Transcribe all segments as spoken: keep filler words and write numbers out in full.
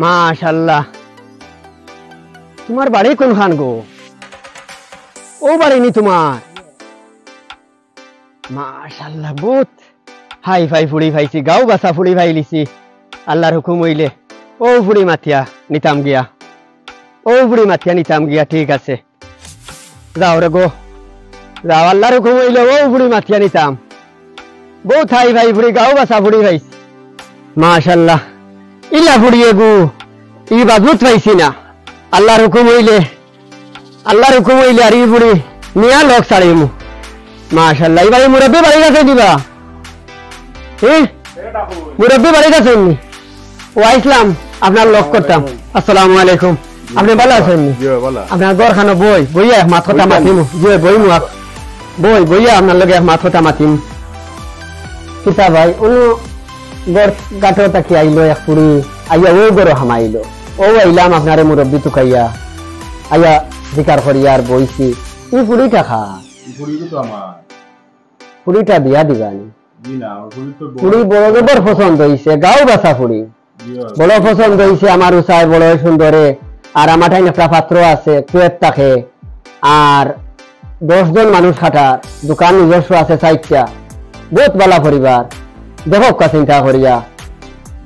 মাশাআল্লাহ। তুমার বাড়ি কুনখান গো? অউ বাড়ি নি তুমার? মাশাআল্লাহ, বউত হাই ফাই ফুড়ি পাইছি, গাউ বাসা ফুড়ি পাইলিছি। আল্লার হুকুম অইলে অউ ফুড়ি মাতিয়া নিতাম গিয়া, অউ ফুড়ি মাতিয়া নিতাম গিয়া, ঠিক আছে। যাও রে গো, যাও, আল্লার হুকুম অইলে অউ ফুড়ি মাতিয়া নিতাম। বউত হাই ফাই ফুড়ি, গাউ বাসা ফুড়ি পাইছি। মাশাআল্লাহ, ইলা ফুড়ি এগু, ই বাজুত পাইছি না। আল্লার হুকুম অইলে, আল্লার হুকুম অইলে আর ই ফুড়ি নিয়া লগ ছাড়িমু। মাশাআল্লাহ, ই বাড়ি মুরব্বি বাড়ি গেছে দিবা? হ্যাঁ? মুরব্বি বাড়ি গেছে নি? ও আইসলাম, আপনার লগ করতাম। আসসালামু আলাইকুম। আপনে ভালা আছইন নি? জি, ভালা। আপনার ঘরখানো বই, বইয়া এক মাত কথা মাতিমু। জি, বইমু আপ-, বই, বইয়া আপনার লগে এক মাত কথা মাতিমু। কিতা ভাই, অনো ঘর গাটো থাকি আইলো এক ফুড়ি, আইয়া অউ ঘরো হামাইলো। অউ আইলাম আপনারে মুরব্বি তুকাইয়া, আইয়া জিকার করিয়া আর বইছি। ই ফুড়িটা কার? ই ফুড়ি তো আমার। ফুড়িটা বিয়া দিবা নি? জি না, আমার ফুড়ি তো বড়। ফুড়ি বড় জবর পছন্দ অইছে, গাউ বাসা ফুড়ি। জি, অয়। বড় পছন্দ অইছে আমার উসায়, বড় সুন্দরে। আর আমার ঠাইন একটা পাত্র আছে, কুয়েত থাকে। আর দশ জন মানুষ খাটার, দোকান নিজস্ব আছে চাইরটা। বউত ভালা পরিবার। দেখউক্কা চিন্তা করিয়া।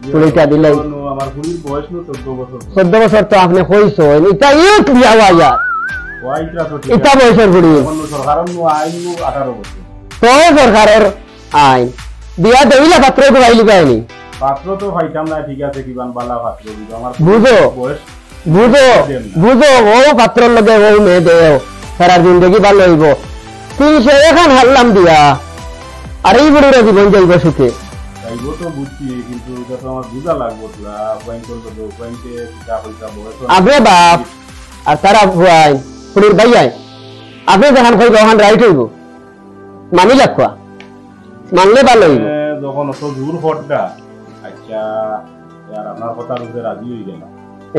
জি, ফুড়িটা দিলাই। নো, আমার ফুড়ির বয়স নো চৌদ্দ বছর। চৌদ্দ বছর তো আপনে কইছইন, ইটা ইয়ুথ বিয়া অয় আর। অয়, ইটা তো ঠিক ইটা আছে। বয়সর ফুড়ি। অখন সরকারর নো আইন নো আঠারো বছর। তো সরকারর আইন। বিয়া দেইলা পাত্র ঘুরাইলি পায়নি। পাত্র তো পাইতাম না, ঠিক আছে, কিমান ভালা পাত্র দিবা। আমার বুঝো, বয়স বুঝো, দেন না। বুঝো, অউ পাত্রর লগে অউ মেয়ে দেও, সারা জিন্দেগি ভালা অইবো। তিনশো এখান হারলাম দিয়া, আর ই ফুড়িরও জীবন যাইবো সুখে। যাইবো তো বুঝছি, কিন্তু ইটা তো আমার বুঝা লাগবো, তোরা উপায় করবে তো, উপায়কে কিতা কইতা বয়স অনেক। আপনে বাপ, আর তারা ফুয়াইন, ফুড়ির ভাইয়াইন, আপনে যেখান কইবা অখান right অইবো। মানি লাগবা। মানলে ভালা অইবো। এ, যখন অত জোর হটটা, আচ্ছা, আর আপনার কথার উপরে রাজি অই গেলাম।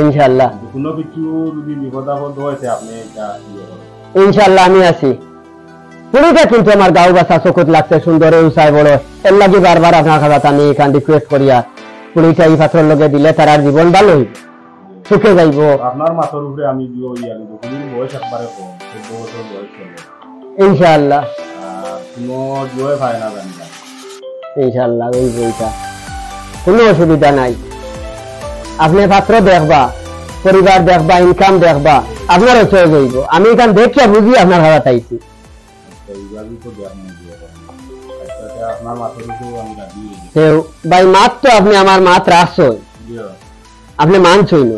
ইনশাআল্লাহ। কিন্তু কুনু কিছু যদি বিপদ আপদ অয়, তে আপনে ইটা ইয়ে করবেন। ইনশাআল্লাহ, আমি আছি। ফুড়িটা কিন্তু আমার গাউ বাসা চকুত লাগছে, সুন্দরে উসায় বড়। এর লাগি বারবার আপনার কাছে আমি এখান request করিয়া, ফুড়িটা ই পাত্রর লগে দিলে তারার জীবন ভালা অইবো। সুখে যাইবো। আপনার মাথার উপরে আমি দিও ইয়ালি, ফুড়ির বয়স একবারে কম, চৌদ্দ বছর বয়স চলে। ইনশাআল্লাহ। আর কুনু জয় পায় না জানি না। ইনশাআল্লাহ, অইবো ইটা। কুনু অসুবিধা নাই। আপনে পাত্র দেখবা, পরিবার দেখবা, income দেখবা, আপনারও চয়েস অইবো। আমি ইখান দেখিয়া বুঝি আপনার হারাত আইছি। আচ্ছা, ইভাবে তো দেখ না দিয়ে। আচ্ছা, আচ্ছা, আপনার মাথার উপরে আমি রাজি অই গেছি। তে ভাই, মাত তো আপনে আমার মাত রাখছইন। জি। আপনে মানছইন।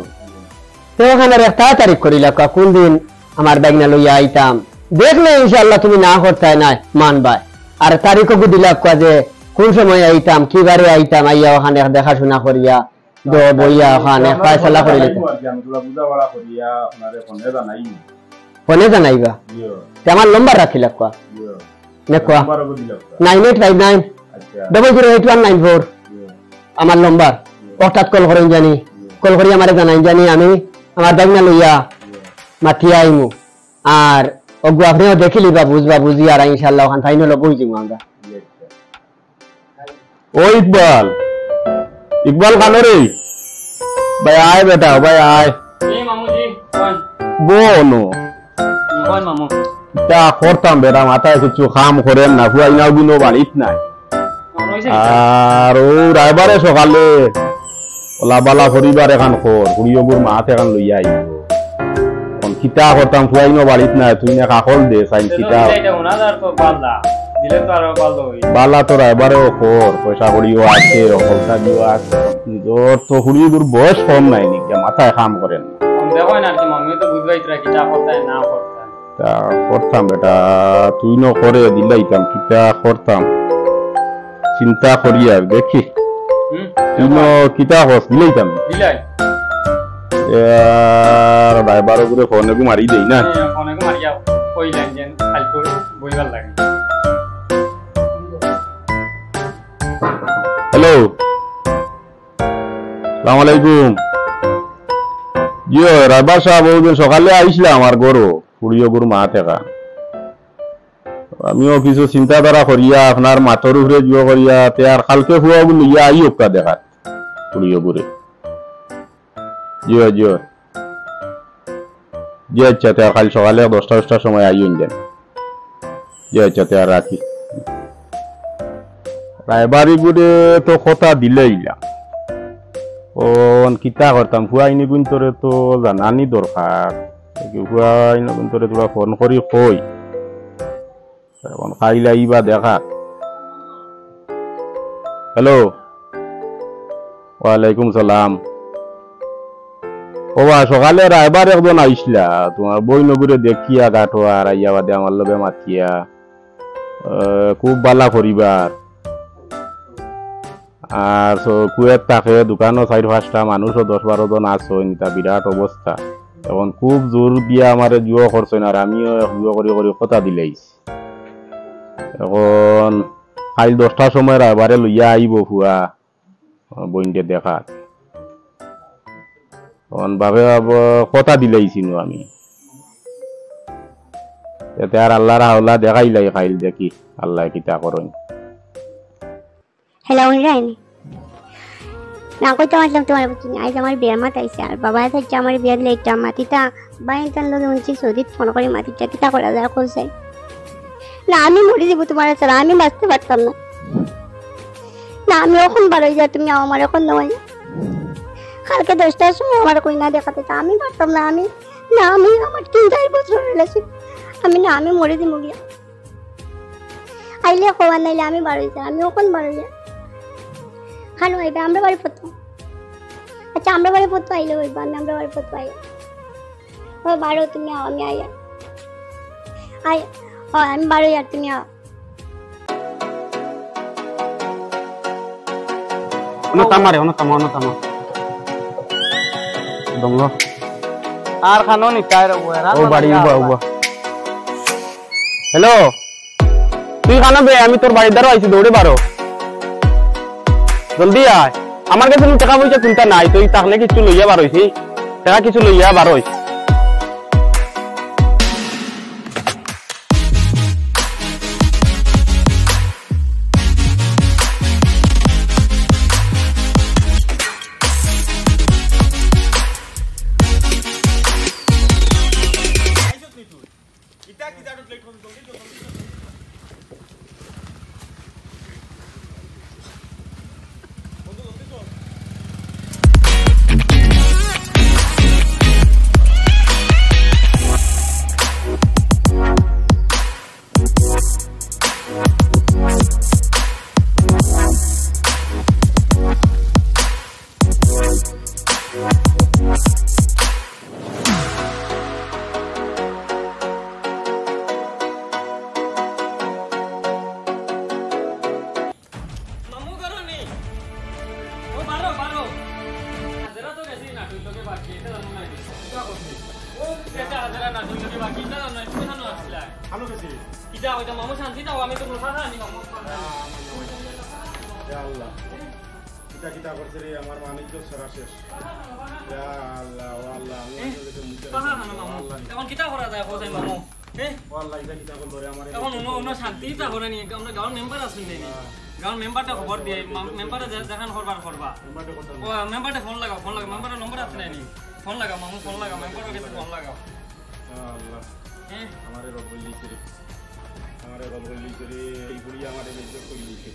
তে অখান আর এক তাড়াতাড়ি করিলাউক্কা, কুন দিন আমার বাইগনা লইয়া আইতাম। দেখলে ইনশাআল্লাহ তুমি না করতায় নায়, মানবায়। আর তারিখও দিলাউক্কা যে কুন সময় আইতাম, কি বারে আইতাম, আইয়া অখান এক দেখাশুনা করিয়া, দ-, বইয়া অখান এক ফায়সালা করিলিতাম। আর কি আমি তোরা বুঝাপড়া করিয়া আপনারে ফোনে জানাই। ফোনে জানাইবা? জি। তে আমার নম্বর রাখিলাউক্কা। জি। নেউক্কা। নম্বর ওগু দিলাউক্কা। Nine eight five nine আচ্ছা। Double zero eight one nine four। জি। আমার নম্বর। জি। হঠাৎ call করইন জানি। জি। Call করি আমারে জানাইন জানি, আমি আমার বাইগনা লইয়া জি। মাতিয়া আইমু। আর অগু আপনেও দেখিলিবা, বুঝবা, বুঝিয়া আর ইনশাআল্লাহ অখান final অইবো, বুঝিমু আমরা। জি, আচ্ছা। ও ইকবাল, ইকবাল কানো রে? ভাই আয় বেটা, ভাই আয়। এই মামুজি, কইন। বো নু। কইন মামু। ইতা করতাম বেটা, মাথায় কিছু কাম করের না, ফুয়াইন অগুইন বাড়িত নাই। আর অউ রায়বারে সকালে অলা বালা পরিবার এখান কর, ফুড়ি অগুর মাত এখান লইয়া আইবো। অখন কিতা করতাম, ফুয়াইনও বাড়িত নাই, তুইন এক আকল দে, চাইন কিতা। বালা তো রায়বারেও কর, পয়সা কড়িও আছে, অকলতা দিও আছে। তোর তো ফুড়ি অগুর বয়স কম নাই নি, মাথায় কাম করের না। তা করতাম বেটা, তুইন করে দিলাইতাম, কিতা করতাম, চিন্তা করি আর দেখি। হুম। তুইন কিতা কস, দিলাইতাম। দিলাই। এ, আর রায়বার অগুরে ফোন এগু মারি দেই না। হ্যাঁ, ফোন এগু মারিয়া কইলাম যে কাইল করে বইবার লাগি। হ্যালো। সালাম আলাইকুম। জি অয়, রায়বার সাব, অউ দিন সকালে আইছলা আমার ঘরো, ফুড়ি অগুর মাত এখান। আমিও কিছু চিন্তাধারা করিয়া, আপনার মাতর উপরে জোর করিয়া, তে আর কালকে ফুয়া অগু লইয়া আইউক্কা দেখাত, ফুড়ি অগুরে। জি অয়, জি অয়। জি আচ্ছা, তে আর কাইল সকালে দশটা দশটার সময় আইন যেন। জি আচ্ছা, তে আর রাখি। রায়বাড়ি গুরে তো কথা দিলাইলা। অখন কিতা করতাম, ফুয়াইন গুইন্তরে তো জানানি দরকার। ফুয়াইন গুইন্তরে থুড়া ফোন করি কই। অখন কাইল আইবা দেখা। হ্যালো। ওয়ালাইকুম সালাম। ও বা, সকালে রায়বার একজন আইছলা, তুমার বইন গুরে দেখিয়া গাটো আর আইয়া বাদে আমার লগে মাতিয়া। আহ, খুব বালা পরিবার। আর স-, কুয়েত থাকে, দোকানো চাইর পাঁচটা মানুষও দশ বারো জন আছইন, ইতা বিরাট অবস্থা। অখন খুব জোর দিয়া আমারে জুয়ো করছইন, আর আমিও এক জুয়ো করি করি কথা দিলাইছি। অখন কাইল দশটার সময় রায়বারে লইয়া আইবো ফুয়া, বইনরে দেখাত। অখন বাপে বাপ কথা দিলাইছি নু আমি। এতে আর আল্লার হাওলা দেখাইলাই কাইল দেখি, আল্লায় কিতা করইন। হ্যালো, ইমরান। না, কইতাম আছলাম তুমার বুঝছো নি, আইজ আমার বিয়ার মাত আইছে, আর বাবা চাইছে আমার বিয়ার লেটটা মাতিতা, ভাই তান লগে হুনছি সৌদিত ফোন করি মাতিতা, কিতা করা যায়, কও চাই। না, আমি মরি যাইমু তুমার ছাড়া, আমি বাঁচতে পারতাম না। না, আমি অখন বারই যার, তুমি আও আমার অখন নয়। কাইলকে দশটার সময় আমার কইনা দেখাত আইতা, আমি পারতাম না, আমি, না, আমি আমার তিন চাইর বছর রিলেশন, আমি না, আমি মরি যাইমু গিয়া। আইলে কও আর নাইলে আমি বারই যার, আমি অখন বারই যার। খানো আইবা, আমরার বাড়ি ফটো। আচ্ছা, আমরার বাড়ি ফটো আইলে অইবো, আমি আমরার বাড়ি ফটো আইয়া। ও বারো, তুমি আও, আমি আইয়া। আই, ও, আমি বারই যার, তুমি আও। অনো থামা রে, অনো থামা, অনো থামা। দমলো। আর খানো নি, কায় রে, ও, এরা ও বাড়ি, উবা, উবা। হ্যালো, তুই খানো বে, আমি তোর বাড়ির ধারো আইছি, দৌড়ে বারো। জলদি আয়। আমার কাছে নু টেকা পয়সা চিন্তা নাই, তুই তাহলে কিছু লইয়া বারইছি। টেকা কিছু লইয়া বারইছ। মামু ঘরো নি? ও, বারো, বারো। হাজেরা তো গেছে নাটুর লগে বাকি, ইটা জানো না নি? কিতা করছে? ও, গেছে হাজেরা নাটুর লগে বাকি, ইটা জানো না নি? তুমি জানো আসলে? ভালো গেছে। কিতা ওইটা মামু শান্তি দাও, আমি তো বসা আনি মামু। ইয়া আল্লাহ। কিতা কিতা করছে রে, আমার মানিক তো সারা শেষ। ইয়া আল্লাহ, ও আল্লাহ, আমি এ, তো গেছে মুখে কাহা হানো মামু? আল্লাহ। এখন কিতা করা যায়, কোথায় মামু? এ? ও আল্লাহ, ইটা কিতা করলো রে আমারে? এখন অন্য, অন্য শান্তি ইটা করে নি, আমরা গাঁওর মেম্বার আছইন নি? হ্যাঁ। গাঁওর মেম্বাররে খবর দিয়া, মা-, মেম্বাররে যে-, যেখান করবার করবা। মেম্বাররে করতাম। ও, মেম্বাররে ফোন লাগাও, ফোন লাগাও, মেম্বারর নম্বর আছে নি? ফোন লাগাও, মামু, ফোন লাগাও, মেম্বারর কাছে ফোন লাগাও। ইয়া আল্লাহ। হ্যাঁ। আমারে রব বললি রে। আমারে রব বললি রে, এই বুড়ি আমারে বেইজ্জত করি দিছে।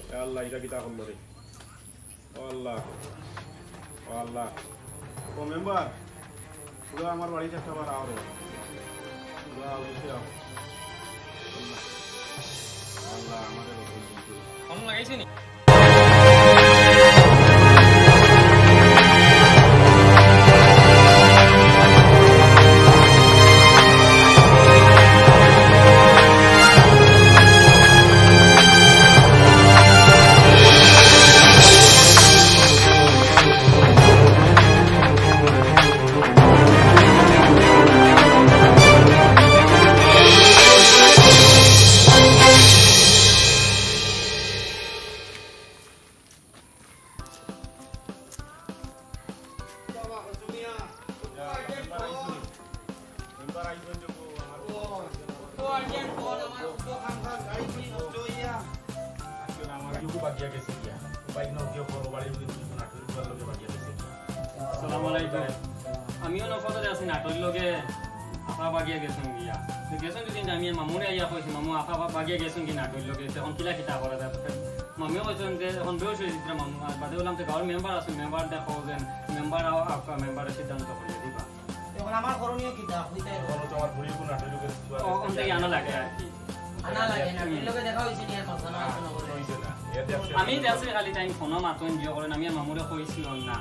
ইয়া আল্লাহ, ইটা কিতা করলো রে? ও আল্লাহ, ও আল্লাহ। ও মেম্বার, পুরা আমার বাড়িত একটা বার আও রে। পুরা অফিসে আও। আল্লাহ, আল্লাহ, আমারে রব বললি রে। ফোন লাগাইছে নি? আসসালামু আলাইকুম। আমিও নফজত আছি, নাটোর লগে আপা বাগিয়া গেছইন গিয়া। তো গেছইন দুদিন, আমি মামুরে আইয়া কইছি, "মামু, আপা বা-, বাগিয়া গেছইন কি নাটোর লগে, এখন কিলা কিতা করা যায়?" মামিও কইছইন যে এখন বেহুশ অইছে মামু, আর বাদে বললাম যে গাঁওর মেম্বার আছে, মেম্বার দেখো যে মেম্বার আও, আপা মেম্বারে সিদ্ধান্ত করিয়া দিবা। এখন আমার করণীয় কিতা? কইতায় এখন তো আমার বুড়ির কোনো নাটোর লগে ও, ওখান থেকে আনা লাগে আর কি। আনা লাগে না, হুম। এর লগে দেখা হইছে নি আর মাথা না হইছে না করে। হইছে না। এর দেখছি আমি দেখছি খালি তাই ফোনো মাতো এনজয় করেন, আমি আর মামুরে কইছি ওর না।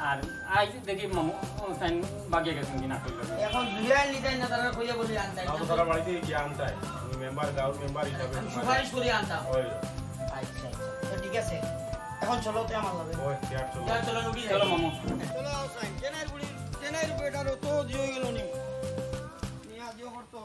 আর আই দেখি মামু, ও, তাই বাগিয়া গেছইন কি নাটোর লগে। এখন জুলিয়ান নিতাই না, তারা কইয়া বলি আনতাই। না, তো তারা বাড়িতে গিয়া আনতাই। আমি মেম্বার, গাঁওর মেম্বার হিসাবে আমি সুপারিশ করি আনতাম। ওই। আচ্ছা, আচ্ছা। তো ঠিক আছে। এখন চলো তে আমার লগে। ওই, চেয়ার চলো। চলো, চলো, রুগী চলো, যাই। মামু। চলো, আও সাইন। চেনাইর বুড়ি, চেনাইর বেটার তো দিও গেল নি। নিয়া দিও করতো।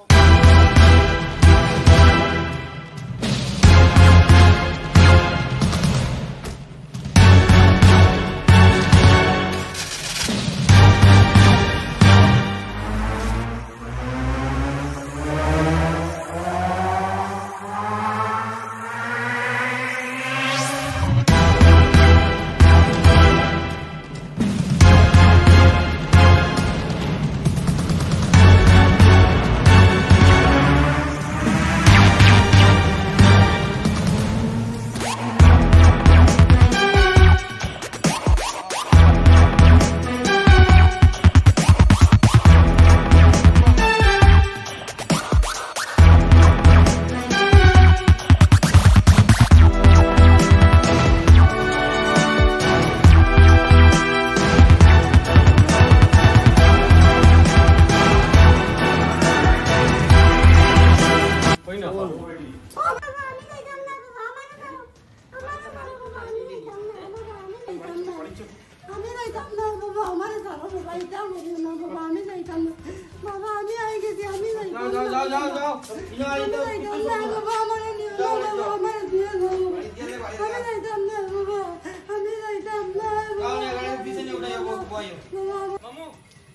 কই না? ও বাবা, আমি যাইতাম না, বাবা, আমারে ছাড়ো। আমারে ছাড়ো, বাবা, আমি যাইতাম না, বাবা, আমি যাইতাম না। আমি যাইতাম না, বাবা, আমারে ছাড়ো, বাবা, এটা বলিও না, বাবা, আমি যাইতাম না। বাবা, আমি আই গেছি, আমি যাইতাম যাও, না, যাও, যাও, বাবা। যাও। ইনো আই আমি যাও, যাইতাম না, বাবা, আমারে নিও না, যাও, বাবা, যাও। আমারে দিও না, বাবা। বাড়ি গেলে বাড়ি আমি যাও। যাইতাম না, বাবা, আমি যাইতাম না, যাও, বাবা, না, গাড়ির পিছনে উঠে যাবো, বয়। বাবা, আমার মামু,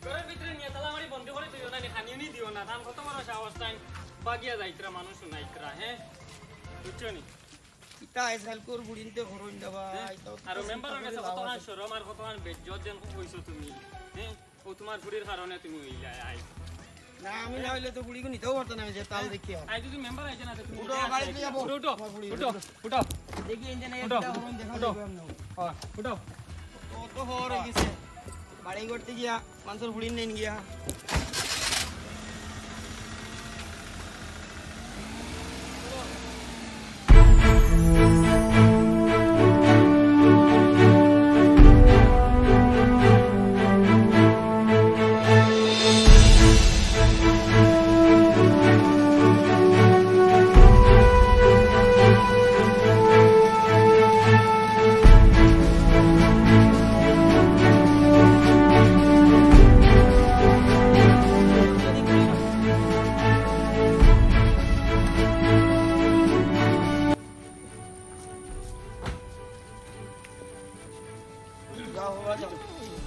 ঘরর ভিতরে নিয়া তালা মারি বন্দি করি থইও না, নি খানি উনি দিও না, তান কত বড় সাহস, তাইন বাগিয়া যাইতরা মানুষ শুনাইতরা, হ্যাঁ? বুঝছো নি? ইতা আজকাল কোর বুড়িন্তে করইন না ভাই, হ্যাঁ? ইতা তো আর মেম্বারর কাছে কতখান শরম আর কতখান বেইজ্জত যেন কইছো তুমি, হ্যাঁ? ও তোমার বুড়ির কারণে তুমি অইলা, আই। না, আমি না অইলে তো বুড়িগু নিতেও পারতো না, আমি যে তাল দেখি আর। আই যদি মেম্বার আইছে না, তো তুমি উঠো, গাড়ি লইয়া বও। উঠো, উঠো, আমার বুড়ি, উঠো, উঠো। উঠো। দেখি, এই যে না, উঠো, একটা হরন দেখা উঠো। যাবে আমরা। হ্যাঁ, উঠো। তো, তো হর হয়ে গেছে। বাড়ি করতে গিয়া, মানষর বুড়ি নেন গিয়া।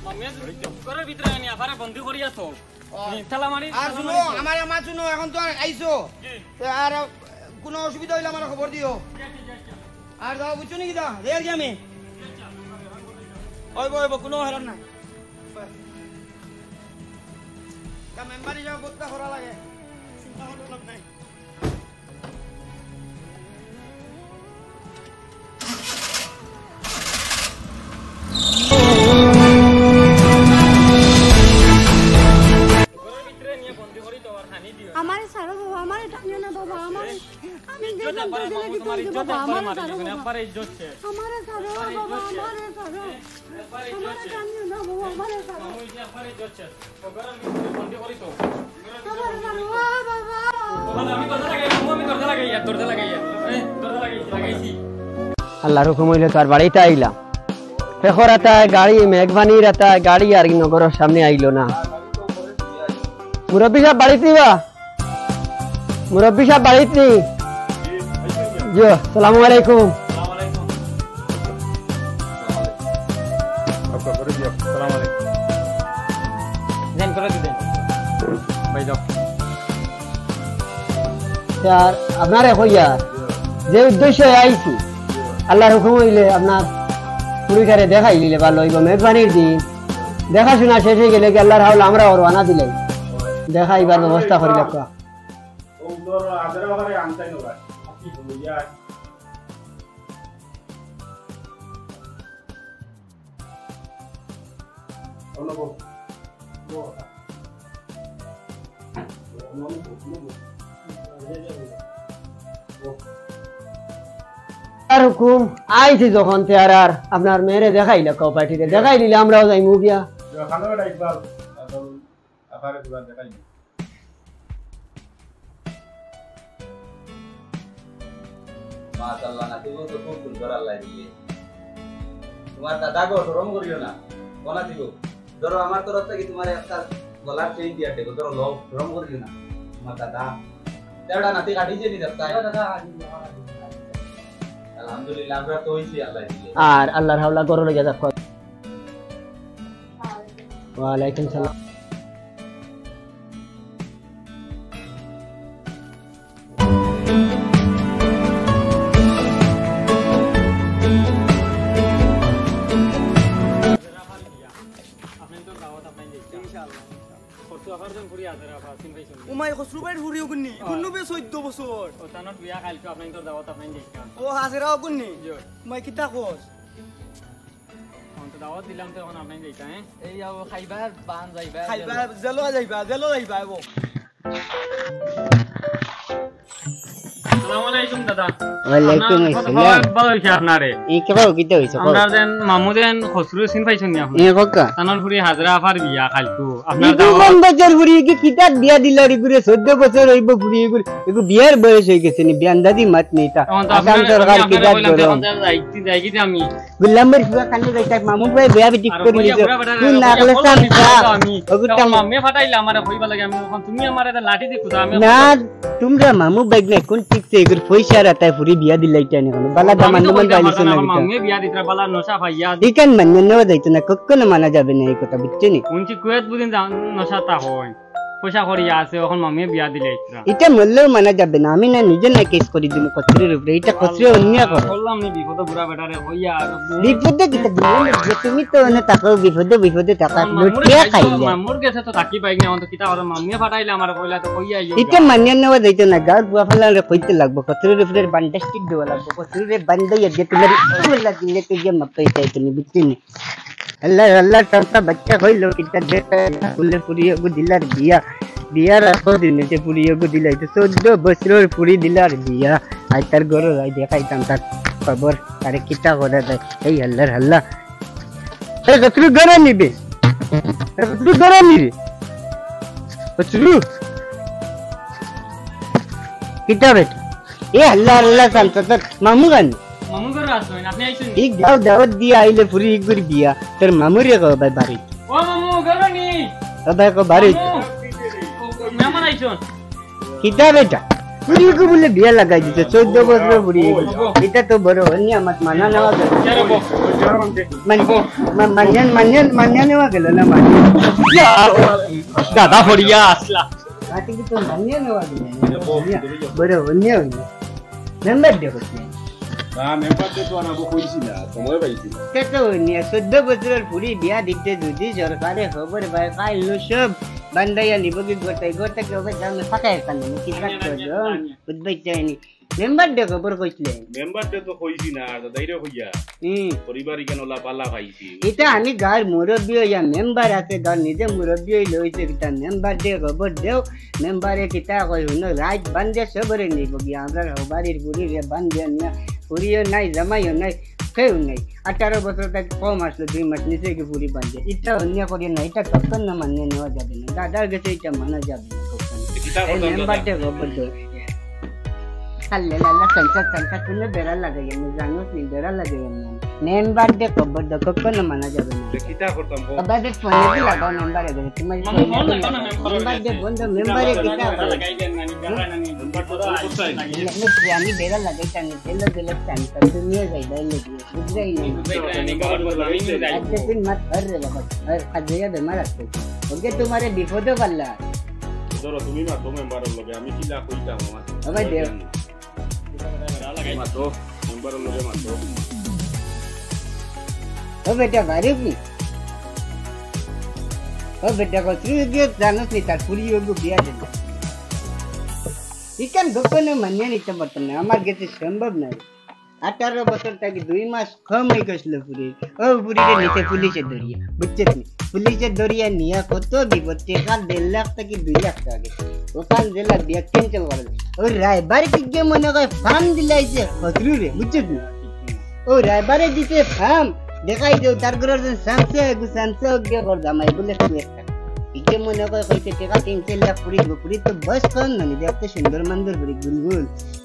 মামিয়ে ঘরর ভিতরে আনি আফারে বন্দি করিয়া থো। ও। হুম, তালা মারি, আর তালা শুনো, মারি। আমার আমার শুনো, এখন তো আইছো। জি। তে আর কোনো অসুবিধা অইলে আমার খবর দিও। জি, জি, জি, জি। আর যাও, বুঝছো নি কিতা? রে আর কি আমি? জি, জি। অইবো, অইবো, কোনো হেরান নাই। তা মেম্বার হিসাবে বদলা করা লাগে। চিন্তা করার লোক নাই। আমারে ছাড়ো বাবা, আমারে টানিও না বাবা, আমারে, আমি ইজ্জত যেখান একবারে থেকে মামু, তোমার দিতে ইজ্জত বাবা, একবারে আমারে মারি ছাড়ো দিবেন, বাবা। একবারে ইজ্জত শেষ। আমারে ছাড়ো একবারে বাবা, ইজ্জত শেষ। আমারে ছাড়ো। একবারে ইজ্জত আমারে শেষ। টানিও না বাবা, আমারে ছাড়ো। মামু, এই যে একবারে ইজ্জত শেষ। ও ঘরর ভিতরে বন্দি করি তো। আমারে ছাড়ো, ও বাবা। ওখানে আমি দরজা লাগাই, মামু, আমি দরজা লাগাই, আর দরজা লাগাই, আর। এই, দরজা লাগাই, লাগাইছি। আল্লাহর হুকুম অইলে তো আর বাড়িত আইলাম। ফেখর আতায় গাড়ি, মেঘবানির আতায় গাড়ি আর নগরর সামনে আইলো না। মুরব্বি সাব বাড়িত নি বা? মুরব্বি সাব বাড়িত নি? জি, আসসালামু আলাইকুম। সালাম আলাইকুম। আপনার করে দিও। সালাম আলাইকুম। দেন, করে দিবেন। ভাই, যাও। আর আপনারে কইয়া, যে উদ্দেশ্যে আইছি, আল্লাহর হুকুম অইলে আপনার ফুড়িটারে দেখাই দিলে ভালা অইবো। মেহরবানির দিন। দেখাশুনা শেষ অইগেলে গি আল্লার হাওলা আমরাও রওয়ানা দিলাই। দেখা ইবার ব্যবস্থা করি রাখবা। ও উদর আদরা বারে আনতাই নবা। কি বলিয়া? আর হুকুম আইছি যখন তে আর, আর আপনার মেয়েরে দেখাইলা কও পার্টিরে, দেখাই দিলে আমরাও যাইমু গিয়া। দেখানো বেটা ইকবাল, এখন আপারে পুরা দেখাই। মাশাআল্লাহ, নাতি বউ তো খুব সুন্দর আল্লাহ দিলে। তোমার দাদা গো, শরম করিও না। ও নাতি বউ, ধরো আমার তরফ থাকি তোমার একটা গলার চেইন দিয়া দেবো, ধরো লও, শরম করিও না। তোমার দাদা, তেরোটা নাতি কাটি যে নি দেখতা। আলহামদুলিল্লাহ, আমরা তো অইছি আল্লাহ দিলে। আর আল্লার হাওলা গরু লইয়া যাক। ওয়ালাইকুম সালাম। উমাই খসরু ভাইর ফুড়ি অগুননি, ইগুনু বে চৌদ্দ বছর। ও, তানর বিয়া কাইলকু, আপনাইনতর দাওয়াত আপনাইন যাইতা। ও, হাজেরা অগুননি? জি। উমাই কিতা কস? অখন তো দাওয়াত দিলাম তো, অখন আপনাইন যাইতা, হ্যাঁ? এই আও খাইবা, বান যাইবা, খাইবা, জেলো যাইবা, জেলো যাইবা, আইবো। আসসালামু আলাইকুম দাদা। ওয়ালাইকুম আপনার কত আসসালাম। ভালো, ভালো হইছে আপনারে। এই কে বাবু, কিতা হইছে? কও। আপনার যেন মামু যেন খসরু চিন পাইছইন নি আপনি? এ, কক্কা। তানর ফুড়ি হাজরা আফার বিয়া কাইলকু। আপনার ইগু দাওয়াত কোন বছর ফুড়ি কি কিতার বিয়া দিলা রে গুরে? চৌদ্দ বছর অইবো ফুড়ি ইগুর। ইগু বিয়ার বয়স অইগেছে নি, বিয়া আন্দাজি মাত নেই তা। এখন তো আসাম আপনার, সরকার আমি আপনারে কিতার কইলাম যে গরম। এখন যাই, যাই কি যে আমি। গুলামের ফুয়া কানে যাইতা, মামু ভাই বিয়া ঠিক আর করি কইয়া দিছে। বুড়া বেটা তুই রে, না কইয়া গেলে বলো, আমি সামসা। কইলাম আমি। ওগু তখন টাইম। মামে ফাটাইলা আমারে কইবা লাগে, আমি তখন তুমি আমারে এটা লাঠি দি খুদা, আমি না, তোমরা মামু ভাই না, কোন ঠিক সে এগুর পয়সা রাতায় ফুড়ি বিয়া দিলাইতা নি কোনো। বালা তো দামান আমি তো দামান কইলাম, পাইলিছো আমার, না আমার কিতা? মামুয়ে বিয়া দিতরা, বালা নশা পাইয়া। ইখান মানিয়া নেওয়া যাইতো না, কখনো মানা যাবে না এই কথা, বুঝছো নি? হুনছি কুয়েত বুঝিন যা-, নশাটা হয়। পয়সা কড়ি আছে, অখন মামুয়ে বিয়া দিলাইতরা। ইটা মরলেও মানা যাবে না, আমি না নিজে না কেস করি দিমু খসরুর উপরে, ইটা খসরু অন্যায় করে। বললাম নি বিপদে বুড়া বেটারে কইয়া আর বিপদে কিতা দিমু? তুমি তো অনে থাকো, বিপদে বিপদে থাকো, আমার মামুরে লুটিয়া খাইছো, খাইলে। মামুর গেছে তো থাকি পাই না, অন্ত কিতা করো, মামুয়ে ফাটাইলে আমার কইলা তো কইয়া আইও। ইটা মানিয়া নেওয়া যাইতো না, গাঁর বুয়া ফালারে কইতে লাগবো, খসরুর উপরে বান্ডা স্টিক দেওয়া লাগবো, খসরুরে বান্ডা ইয়া দিয়ে তোমার ইগুলা দিলে তো গিয়ে মাপ পাইতে তুমি, বুঝছো নি? আল্লাহ, আল্লাহ, সবটা বাচ্চা হইল, কিতা দেখা ফুলে ফুরিয়ে গো দিলার বিয়া, বিয়ার আগো দিনে যে ফুরিয়ে গো দিলাই, তো চৌদ্দ বছরর ফুরি দিলার বিয়া। আই তার ঘরো যাই দেখাইতাম তার খবর, তারে কিতা করা যায়। এই আল্লাহর আল্লাহ। এ, কতটুকু ঘরে নিবে? এ, কতটুকু ঘরে নিবে? কতটুকু? কিতা বেটা? এ আল্লাহ, আল্লাহ, শান্ত তোর মামু গান। মামু ঘরে আছইন, আপনি আইছইন? ঠিক দাও, দাওয়াত দিয়া আইলে ফুরি ইগুর বিয়া। তোর মামুরে কও ভাই বাড়ি। ও মামু, ঘরে নি? ও ভাই কও বাড়ি। মামু, ও, মেহমান আইছইন। কিতা বেটা? ফুরি ইগু বুলে বিয়া লাগাই দিছে, চৌদ্দ বছর ফুরি ইগু। ইটা তো বড় অন্যায়, আমার মানা নেওয়া গেল। ইয়ারে বো। মান-, মা-, মানিয়া, মানিয়া, মানিয়া নেওয়া গেল না, মানিয়া। ইয়া, দাদা ফড়িয়া আসলা। মাটি কি তো মানিয়া নেওয়া গেল না? বড় অন্যায় অইল। মেম্বার দে করছে। না, মেম্বার দে তো আনাবো কইছি না, সময় পাইছি না। তে তো অন্যায়, চৌদ্দ বছরর ফুরি বিয়া দিতে যদি সরকারে খবর পায়, ফাইল লো সব বান্ধাইয়া নিব কি করতে, করতে কি হবে, জানো, ফাঁকা একটা নেই, কি কাজ করবে, বুঝবে চাইনি। মেম্বার দে খবর কইছিলে। মেম্বার দে তো কইছি না, দাদাইরে কইয়া। হুম। পরিবার ইখান ওলা বালা পাইছি। ইটা আমি গাঁর মুরব্বি অইয়া, মেম্বার আছে গাঁর, নিজে মুরব্বি অইলে অইছে কিতা, মেম্বার দে খবর দেও, মেম্বারে কিতা কয় হুনো, রাইত বান্ধে সবরে নিব গিয়া, আমরার হবারির ফুরিরে বান্ধে নিয়া, ফুরিও নাই, জামাইও নাই, কেউ নাই। আঠারো বছর থাকি কম আসলো, দুই মাস নিচে কি ফুরি বান্ধে। ইটা অন্যায় করিও না, ইটা কখনো মানিয়া নেওয়া যাবে না। দাদার গেছে ইটা মানা যাবে না কখনো। কিতা এই করতাম মেম্বার দাদা? দে খবর দেও। আল্লাহ, আল্লাহ, সংসার, সংসার, তুমি বেড়া লাগাইয়া নি, জানোস নি, বেড়া লাগাইয়া নি। মেম্বার দে খবর দেও, কখনো মানা যাবে না। তে কিতা করতাম কও? বাবা, দে ফোনে দি লাগাও মেম্বারে গেছে, তোমার মামু, ফোনে ফোন দি লাগাও না, লাগাও। মেম্বার দে বন্ধ, মেম্বারে কিতা বেড়া করে? লাগাই দেন না, নি, বেড়া না, নি। মেম্বার তো ফোন করছে। আমি বেড়া লাগাইতাম নি, তেল দিলে চান, তুমি যাই, বেড়া লাগিয়ে, বুঝলাই না। বুঝলাই না, নি, খবর বলো, আমি যাই। আজকে দিন মাত ধর রে বাবা, আর আজ ইয়া বেমার আছে। ওকে তোমারে বিপদে পাল্লা। ধরো, তুমি মাতো মেম্বারর লগে, আমি কিলা কইতাম আমার? ও ভাই, দেও। মাতো, মেম্বারর লগে মাতো। ও বেটা, বাড়ি কি? ও বেটা, কত গিয়ে জানোস নি, তার ফুরি ওগু বিয়া দিল। ইখান গোপনে মানিয়া নিতে পারতাম না, আমার গেছে সম্ভব নয়। আঠারো বছর থাকি দুই মাস কম অই গেছিল ফুরির। ও ফুরিরে নিতে পুলিশে ধরিয়া, বুঝছত নি? পুলিশে ধরিয়া নিয়া কত বিপদ, টেকা দেড় লাখ থাকি দুই লাখ টাকা গেছে। ওখান জেলা বিয়া cancel করা যায়। ও রায়বারে কি যে মনে করে ফার্ম দিলাইছে হতরুরে, বুঝছত নি? ও রায়বারে দিতে ফার্ম, দেখাই দেও, তার ঘরর যে সানসে, এগু সানসে ওগিয়ে কর জামাই বলে তুই একটা। ইকে মনে করে কইতে টেকা তিন চার লাখ ফুরি গো, ফুরি তো বয়স কম না, দেখতে সুন্দর মান্দর ফুরি গুলগুল।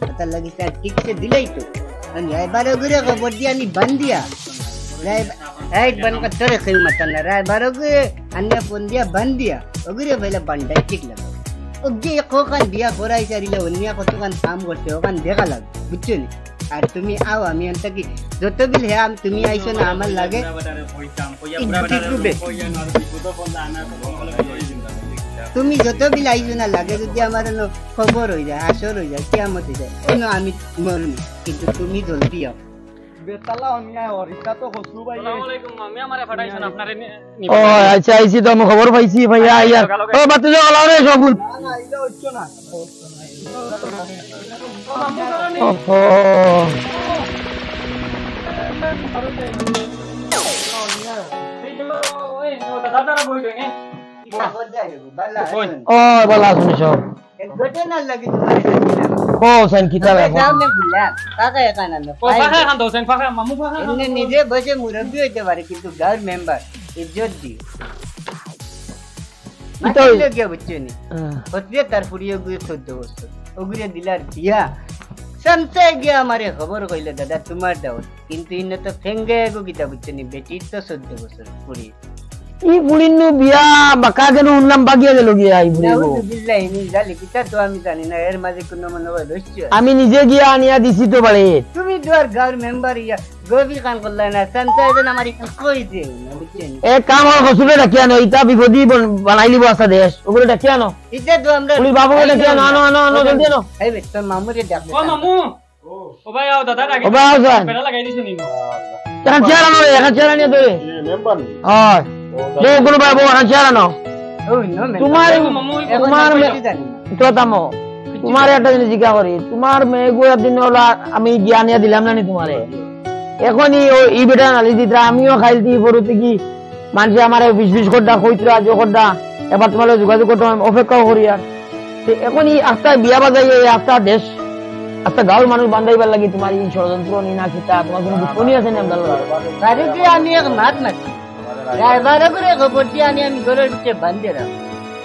কথা লাগি স্যার ঠিক সে দিলাই তো। আমি রায়বার ওগুরে খবর দিয়া আমি বান্ধিয়া। রায়-, এই বান কা তোরে কেউ মাতা না, রায়বার ওগুরে আনিয়া ফোন দিয়া বান্ধিয়া। ওগুরে বলে বান্ধাই ঠিক লাগে। ও যে কখন বিয়া করাই সারিলে অন্য কতখান কাম করছে, ওখান দেখা লাগে, বুঝছো নি? আর তুমি আও, আমি আনতা কি যত বিল হে আম-, তুমি আইছো না আমার লাগে। তুমি যত বিল আইছো না লাগে, যদি আমার এনো খবর হই যায়, হাসর হই যায়, কিয়ামত হই যায়, এনো আমি মরমু, কিন্তু তুমি জলদি আও। বেতালা অনিয়া অরিতা তো হসু ভাই। আসসালামু আলাইকুম, আমি আমারে ফাটাইছেন আপনারে নি-, ও, আচ্ছা, আইছি তো, আমি খবর পাইছি ভাইয়া, আইয়া। ও, বাতি যাও, লাও রে, সবগুল। না, না, এটা হচ্ছে না। ওহো। ও, ভালা আছইন সব। ও, হুছেন, কিতা ব্যাপার? নিজে বয়সে মুরব্বি হইতে পারে, কিন্তু গাঁওর মেম্বার, ইজ্জত দি। কিতা মাটির হইল? লগে বুঝছো নি? হ্যাঁ। হতরে তার ফুরি ওগুরে চৌদ্দ বছর। ওগুরে দিলার বিয়া। সামসায় গিয়া আমারে খবর কইলো, "দাদা, তোমার দাওয়াত।" কিন্তু ইনো তো ফেঙ্গে এগু কিতা বুঝছো নি? বেটির তো চৌদ্দ বছর ফুরি। ই ফুরির নু বিয়া বাকা কেনে হুনলাম, বাগিয়া গেল গিয়া ই ফুরি গো। নাউজুবিল্লাহ, ইনি জালি কিতা তো আমি জানি না, এর মাঝে কোনো মনে হয় রহস্য আছে। আমি নিজে গিয়া আনিয়া দিছি তো বাড়ি। তুমি তো আর গাঁওর মেম্বার ইয়া, গভীর কাম করলাই না, সামসায় যেন আমার এখান কই দে না, বুঝছো নি? এ কাম আর হসুরে ডাকিয়া আনো, ইতা বিপদি বন-, বানাইলিব আসা দেশ। ওগুরে ডাকিয়া আনো। ইতা তো আমরা ওই বাবুরে ডাকিয়া আনো, আনো, আনো, আনো, জলদি আনো। এই বে, তোর মামুরে ডাক। ও মামু। ও ভাই, আও দাদা, ডাকি। ও ভাই, আও যান। বেড়া লাগাই দিছো নি? এখন চেয়ার আনো রে, এখন চেয়ার আনিয়া দে। এ, মেম্বার নি? হয়। ও, বউ, কোনো ভাই, বউ, এখন চেয়ার আনো। ও, no, মেম্বার। তোমার, ও, মামু, ওই তোমার এখন মে-, কি জানি? তো থামো। তোমার একটা জিনিস জিজ্ঞাসা করি, তোমার মেয়েগুলো দিন হলো আমি গিয়া আনিয়া দিলাম না নি তোমারে? এখন ই, ও, ই বেটা নালি দিতরা, আমিও খাইল দি পড়তে কি, মানুষে আমারে ফিস ফিস করডা, কইতরা, জো করডা, এবার তোমার লগে যোগাযোগ করতে আমি অপেক্ষাও করি আর। তে এখন ই আস্তা বিয়া বাজাই, এই আস্তা দেশ, আস্তা গাঁওর মানুষ বান্ধাইবার লাগি তোমার এই ষড়যন্ত্র নি না কিতা, তোমার কোনো দুশমনি আছে নি আমরার লগে? বাড়িতে আমি এক মাত মাতি। রায়বার ওগুরে খবর দিয়া আনি আমি ঘরের ভিতরে বান্ধি রাখবো।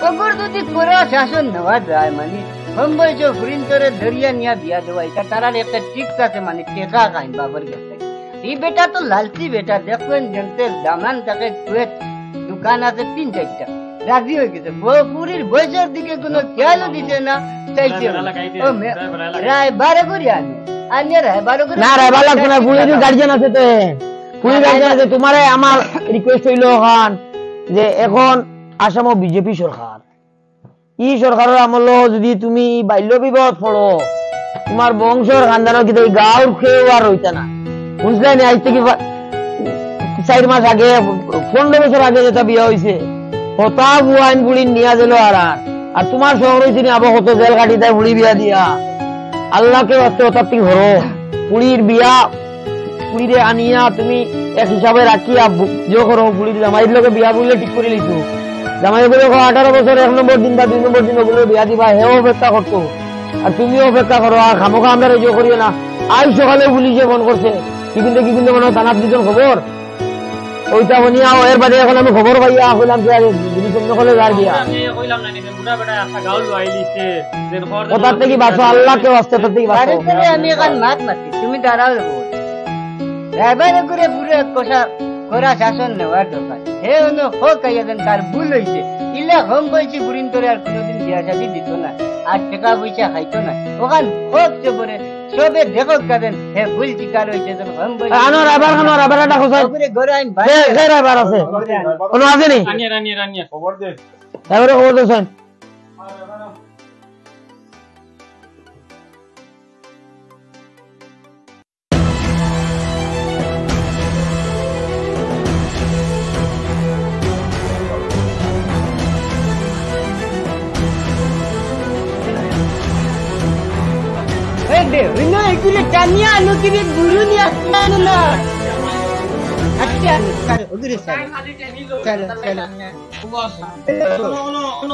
ওগুর যদি কড়া শাসন নেওয়া যায়, মানে, কম বয়সে ফুরিন্তরে ধরিয়া নিয়া বিয়া দেওয়া, ইটা তারার একটা ট্রিক্স আছে, মানে, টেকা খাইন বাবার গেছে। এই বেটা তো লালচি বেটা, দেখবেন, জানতে দামান তাকে কুয়েত দোকান আছে তিন চারটা, রাজি হয়ে গেছে। বউ ফুরির বয়সের দিকে কোনো খেয়ালও দিছে না, চাইছে না। ও মে-, রায়বার ওগুরে আনো, আনিয়া রায়বার ওগুরে না, রায়বার লাগতো না, ফুরির গার্জিয়ান আছে তো। ফুরি গার্জিয়ান আছে, তোমারে আমার রিকোয়েস্ট হইলো অখান যে এখন আসামো বিজেপি সরকার, ই সরকারর আমলো যদি তুমি বাল্য বিবাহত পড়ো, তোমার বংশর খানদানর কিন্তু এই গাঁওর কেউ আর রইতা না। বুঝলে নি? আজ থেকে বা-, চার মাস আগে, পনেরো বছর আগে যেটা বিয়া হইছে, হতা বুয়াইন বুড়ি নিয়া গেল আর আর। আর তোমার শহর হইছে নি আবার কত জেল কাটি দেয় বুড়ি বিয়া দিয়া। আল্লাহকে বাঁচতে হতার থেকে হরো। বুড়ির বিয়া ফুরিরে আনিয়া তুমি এক হিসাবে রাখিয়া বু-, জো করো, ফুরির জামাইর লগে বিয়া বইলে ঠিক করি লিছো। জামাই বলে, "কো আঠারো বছর এক নম্বর দিন বা দুই নম্বর দিন ওগুলো বিয়া দিবা", হেও অপেক্ষা করতো। আর তুমিও অপেক্ষা করো, আর খামোখা আমরা জো করিও না। আজ সকালে পুলিশে ফোন করছে, কি কিন্তু, কি কিন্তু মনে হয় থানাত দিছইন খবর। ওইটা শুনিয়া, এর বাদে এখন আমি খবর পাইয়া কইলাম যে, আরে, পুলিশ অন্য হলে যার বিয়া। আমি কইলাম না, বুড়া বেটা একটা গাউল লুয়াই দিছে, যে ঘর ওটার থেকে বাঁচো, আল্লাহকে বাঁচতে, ওটার থেকে বাঁচো। আরে, তোরে আমি এখন মাত মাতি, তুমি দাঁড়াও রে বউ। ড্রাইভারে করে পুরো এক কষা, কড়া শাসন নেওয়ার দরকার। হে অন্য হোক আইয়া যেন তার ভুল হইছে। ইলা কম বয়সী ফুরিন্তরে আর কোনোদিন বিয়া শাদি দিত না, আর টাকা পয়সা খাইতো না। ওখান হোক সে বলে, সবে দেখো কাদেন, হে ভুল স্বীকার হইছে যেন কম বয়সী। আনো রাবার, আনো রাবার, এটা খোঁজো। ওপরে ঘরে আইন ভাই। কে, কে রাবার আছে? ঘরে আইন। কোনো আছে নি? রানিয়া, রানিয়া, রানিয়া। খবর দে। এবারে খবর দে, শোন। রে, অন্য এগুলো টানিয়া আনো কি রে, গুরু নিয়ে আসতে আনো না। আচ্ছা, চলো, ওগুলো চলো। চলো, চলো। হ্যালো।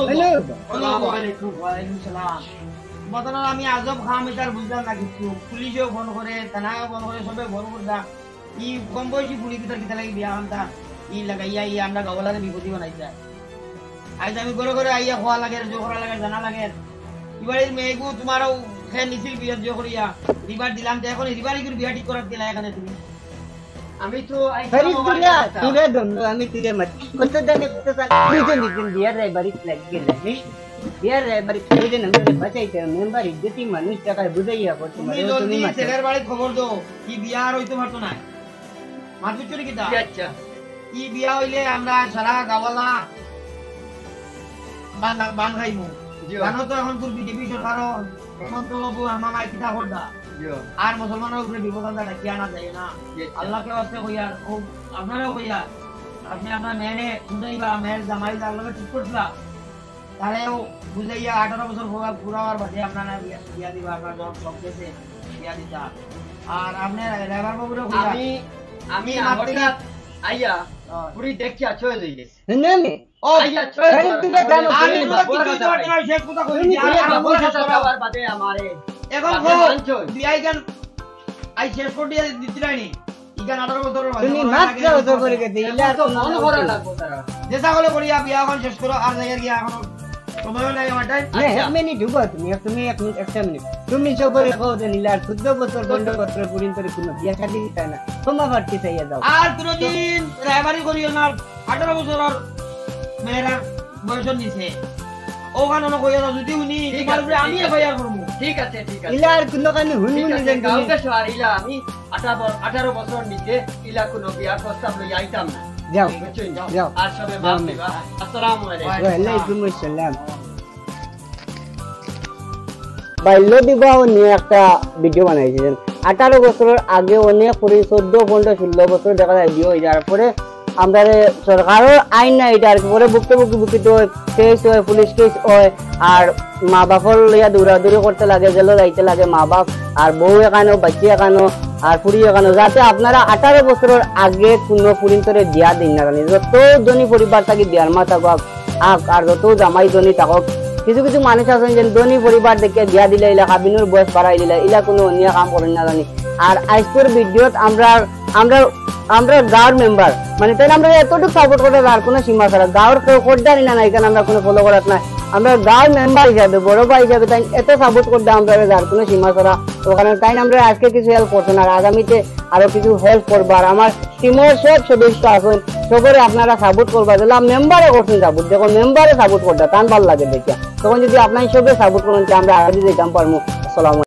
হ্যালো। ওয়ালাইকুম, ওয়ালাইকুম সালাম। বর্তমানে আমি আজব খাম, এটা আর বুঝলাম না কিছু। পুলিশেও ফোন করে, থানায়ও ফোন করে, সবে ফোন করে দা। ই কম বয়সী পুলিশ কিতার কিতা লাগি বিয়া আনতা? ই লাগাইয়া ই আমরা গাওয়ালারে বিপদী বানাইতা। আইজ আমি ঘরে ঘরে আইয়া খোয়া লাগে, জোর করা লাগে, জানা লাগে। ইবাড়ির মেয়েগু তোমারও খে নিছিল বিয়া জোর করিয়া। রিবার দিলাম, তো এখন রিবার ইগুর বিয়া ঠিক করার দিলা এখানে তুমি। আমি তো আইজ ফরিদ আমার দুনিয়া, কথা। তুই রে দন্ড, আমি তুই রে মাটি। কত জানে কত সাল, দুইজন দুইজন বিয়ার রায়বাড়ি লাগি গেলে, নি? বিয়ার রায়বাড়ি দুইজন আমি রে বাঁচাইতে, মেম্বার ইজ্জতি মানুষ টাকায় বুঝাইয়া করতে তুমি পারো, জলদি তুমি মাটি। ছেলের বাড়ি খবর দাও, কি বিয়া আর হইতে পারতো না। মাত বুঝছো নি কিতা? জি, আচ্ছা। ই বিয়া হইলে আমরা সারা গাওয়ালা বান, বান খাইমু। জি। জানো তো এখন তোর বিজেপি সরকার মন্ত্রবাবু আমার মাই কিতা করদা। জি। আর মুসলমানের উপরে বিপদ আনতে ডাকিয়া আনা যায় না। জি, আচ্ছা। আল্লাহকে ওয়াস্তে কইয়ার, ও আপনারাও কইয়ার, আপনি আপনার মেয়ে শুনেই বা মেয়ের জামাই যার লগে ঠিক করছিলা, তারেও বুঝাইয়া আঠারো বছর পুরা, পুরা হওয়ার বাদে আপনারা বিয়া, বিয়া দিবা, আপনার যখন সব গেছে বিয়া দিতা। আর আপনি ড্রাইভার বাবুরেও কইয়া আমি, আমি এই মাত্র হঠাৎ আইয়া হ্যাঁ। পুরি দেখিয়া চলে যাইবে। না, না। ও, আইয়া চলে আরে যাইবে। তুই তো জানো, আমি তুই তো বড় কিছু কথা করতে পারি। না, শেষ কথা কই, তুমি আর কি আমার বড় কথা বড় কথা। যাওয়ার বাদে আমারে এখন আপনি কও, মানছো? বিয়া ইখান আই শেষ করে দিয়ে দিতে রাইনি। ইখান আঠারো বছরের মাঝে তুমি বড় মাত্র লাগে, অত করে গেছে, এখন ইলা তো মন ভরা লাগবো তারা। যে ছাগলে করিয়া বিয়া এখন শেষ করো, আর জায়গা গিয়া এখন সময় নাই আমার টাইম। না, আচ্ছা। এক মিনিট উবা তুমি, এক, তুমি এক মিনিট, একটা মিনিট। তুমি সবরে কও যে নীলা আর চোদ্দ বছর বন্ধ করতে পুরিন করে কোনো বিয়া শাদী দিতে না। ক্ষমা প্রার্থী চাইয়া যাও। আর কোনোদিন রায়বাড়ি করিও না, আঠারো বছরের মেয়েরার বয়সের নিচে। ওখানে অন্য কইয়া যাও, যদি উনি ঠিক তোমার আছে, উপরে আমি ঠিক আছে। এফআইআর করবো। ঠিক আছে, ঠিক আছে। ইলা আর কোনো কানে হুনি ঠিক হুনি আছে, যেন তুমি। কাউকে সহার ইলা আমি আঠারো, আঠারো বছর নিচে ইলা কোনো বিয়ার প্রস্তাব লই আইতাম না। যাও, বুঝছেন? যাও। যাও। আর সবে যাও, মাফ আমি। দিবা। আসসালামু আলাইকুম। ওয়ালাইকুম আসসালাম। বাল্য বিবাহ নিয়ে একটা ভিডিও বানাইছিলেন। আঠারো বছরের আগে অনেক পুরি চোদ্দ, পনেরো, ষোলো বছর দেখা যায় বিয়ে হয়ে যাওয়ার পরে আমরা সরকারের আইন না এটা আর কি, পরে ভুক্তভোগী ভুক্ত হয়, কেস হয়, পুলিশ কেস হয়, আর মা বাপর লইয়া দৌড়াদৌড়ি করতে লাগে, জেলও যাইতে লাগে মা বাপ, আর বউ এখানো, বাচ্চা এখানো, আর পুরি এখানো, যাতে আপনারা আঠারো বছরের আগে কোনো পুরিন্তরে বিয়া দিন না জানি। যত ধনী পরিবার থাকি বিয়ার মা থাকুক, আক, আর যত জামাই ধনী থাকুক, কিছু কিছু মানুষ আছেন যে ধনী পরিবার দেখে বিয়া দিলে ইলা কাবিনুর বয়স বাড়াই দিলে, ইলা কোনো অন্যায় কাম করেন না জানি। আর আজকের ভিডিওত আমরা, আমরা, আমরা গাঁওর মেম্বার, মানে তাই আমরা এতটুকু সাপোর্ট করে যার কোনো সীমা ছাড়া, গাঁওর কেউ করদানি না, না এখানে আমরা কোনো ফলো করার নাই। আমরা গাঁওর মেম্বার হিসাবে, বড় ভাই হিসাবে তাই এত সাপোর্ট করতে আমরা যার কোনো সীমা ছাড়া। ওখানে তাই আমরা আজকে কিছু হেল্প করছেন, আর আগামীতে আরো কিছু হেল্প করবো। আর আমার টিমর সব সদস্য আছেন, সবরে আপনারা সাপোর্ট করবা, যেলা মেম্বারে করছেন সাপোর্ট, দেখো মেম্বারে সাপোর্ট করবা, তান ভালো লাগে দেখিয়া। তখন যদি আপনারা সবে সাপোর্ট করেন, তে আমরা আগে যেতাম পারমু। আসসালামু